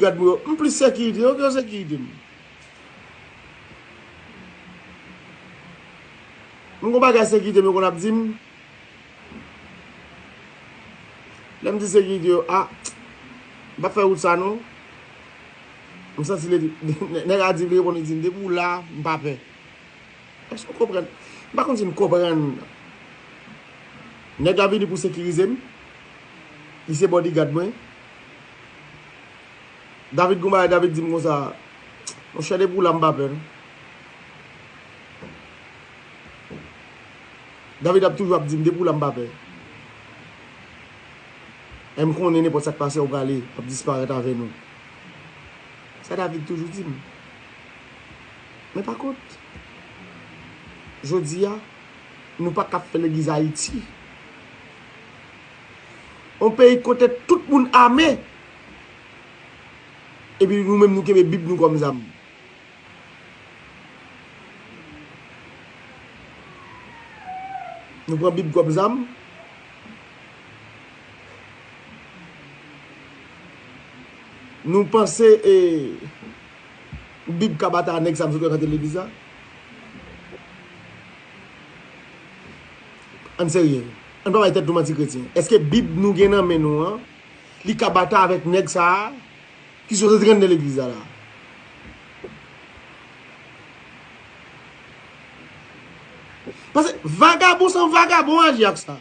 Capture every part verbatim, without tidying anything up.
Gad mwen yo, m plis sekirite yo ke yo sekirite m. M gon bagay sekirite m yo konn ap di m. Lè m di sekirite yo, a, m p ap fè wout sa non. M santi li, nèg la di, li reponn, li di m, depi w la, m pa pè. Èske w konprann? M pa konn si n konprann. Nèg la vini pou sekirize m. Li se bodyguard mwen. David gon bagay, David di m konsa, monchè, depi w la, m pa pè non. David ap toujou ap di m, depi w la, m pa pè. E m konnen nenpòt sa k pase, ou prale, w ap disparèt avè nou. Sa David toujou di m. Men pa kont, jodi a, nou pa ka fè legliz Ayiti. Yon peyi kote tout moun ame, epi nou menm nou kenbe Bib nou kòm zam. Nou pran Bib kòm zam. Nou panse, e, Bib ka batay ak nèg sa m sot wè nan legliz la? Ann serye. Ann pa bay tèt nou manti kretyen. Èske Bib nou gen nan men nou an, li ka batay avèk nèg sa a ki sot antre nan legliz la la? Paske vagabon san vagabon aji ak sa.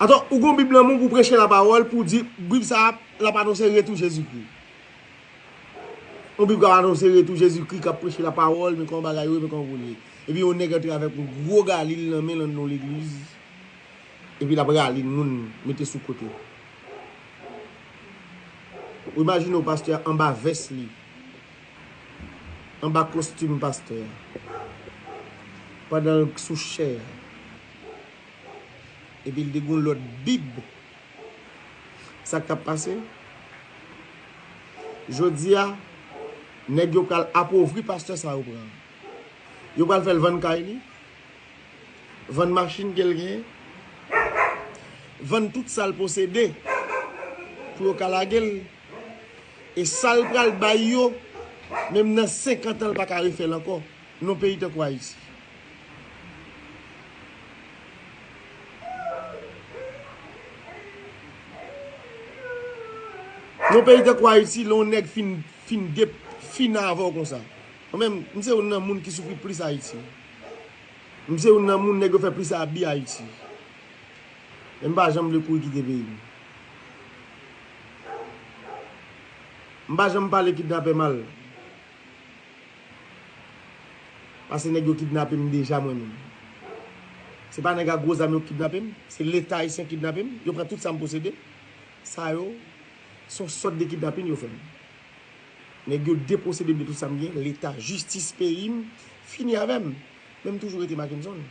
Atò, ou gon Bib nan men w pou preche lapawòl, pou di, Bib sa a, l ap anonse retou Jezikri. Yon Bib k ap anonse retou Jezikri, k ap preche lapawòl, men kòman bagay yo ye, men kòman pou l ye. Epi yon nèg antre avèk yon gwo galil nan men l nan yon legliz. Epi l ap rale moun, mete sou kote. Ou imajine w pastè a anba vès li, anba kostim pastè a, pandan l sou chè a. Epi l te gen yon lòt Bib. Sa k t ap pase? Jodi a, nèg yo pral apovri pastè sa yo pran. Yo pral fè l vann kay li, vann machin ke l genyen, vann tout sa l posede pou yo ka lage l. E sa l pral bay yo, menm nan senkant an, l pa ka refè l ankò. Nan peyi tankou Ayiti. Nan peyi tankou Ayiti, lè yon nèg fin, fin de, fin avè w konsa. Mwen menm, m se youn nan moun ki soufri plis Ayiti. M se youn nan moun nèg yo fè plis abi Ayiti. Men m pa janm vle kouri kite peyi m. M pa janm pale kidnapè mal. Paske nèg yo kidnape m deja mwen menm. Se pa nèg ak gwo zam yo ki kidnape m, se Leta ayisyen ki kidnape m. Yo pran tout sa m posede. Sa yo, se yon sòt de kidnapin yo fè m. Nèg yo deposede m de tout sa m gen, Leta, jistis peyi m, fini avè m. Men m toujou rete Mackenson.